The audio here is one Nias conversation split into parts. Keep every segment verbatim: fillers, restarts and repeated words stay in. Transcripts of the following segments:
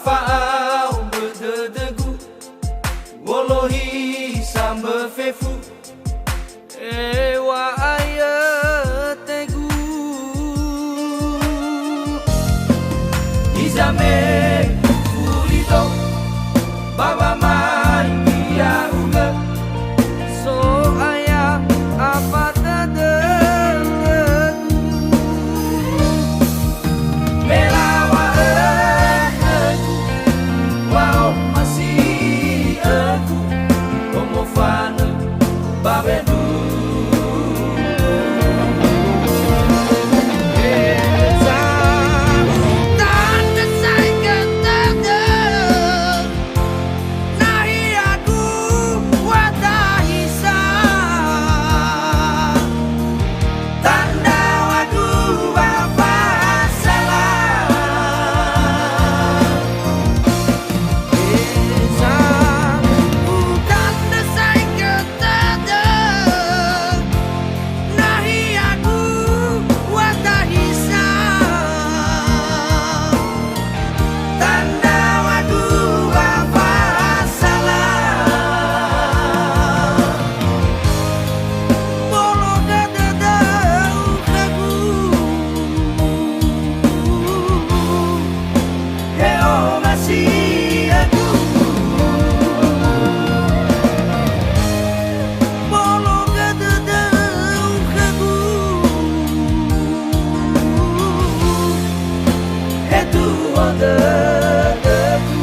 Fa'aombö dödögu, wolohi sambö fefu. Eŵa'ae yötegu. Hiza me ufulido, ba wamai ya'ugö. So'aya afa dödögu. Me lawa'ö khögu, wa'omasi'ögu, omofanö ba wendruhu. Heza utanö saigö dödö, nahiagu wa dahiza. Tandaw̃agu wa fasala. Heza utanö saigö dödö, nahiagu wa dahiza. Tandaw̃agu wa fasala. Bologö dödöu khögu. He omasi'ögu. Bologö dödöu khögu. He tuo dödögu.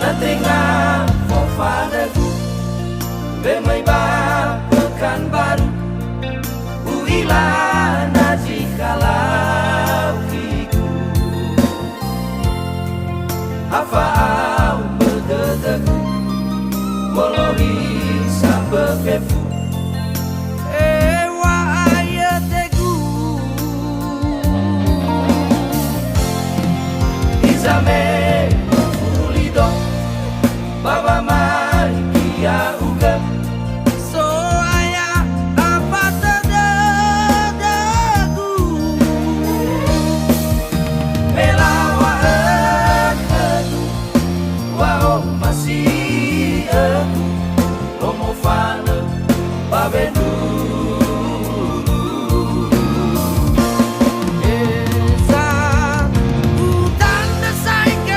Na tenga fofanögu, wemai ba Pekanbaru, u'ila na zi halau figu. Ha fa'aombö dödögu, wolohi sambö fefu. Eŵa'ae yötegu. Hiza me ufulido, ba wamai ya'ugö. So'aya afa dödögu. Me lawa'ö khögu, wa'omasi'ögu, omofanö ba wendruhu. Heza utanö saigö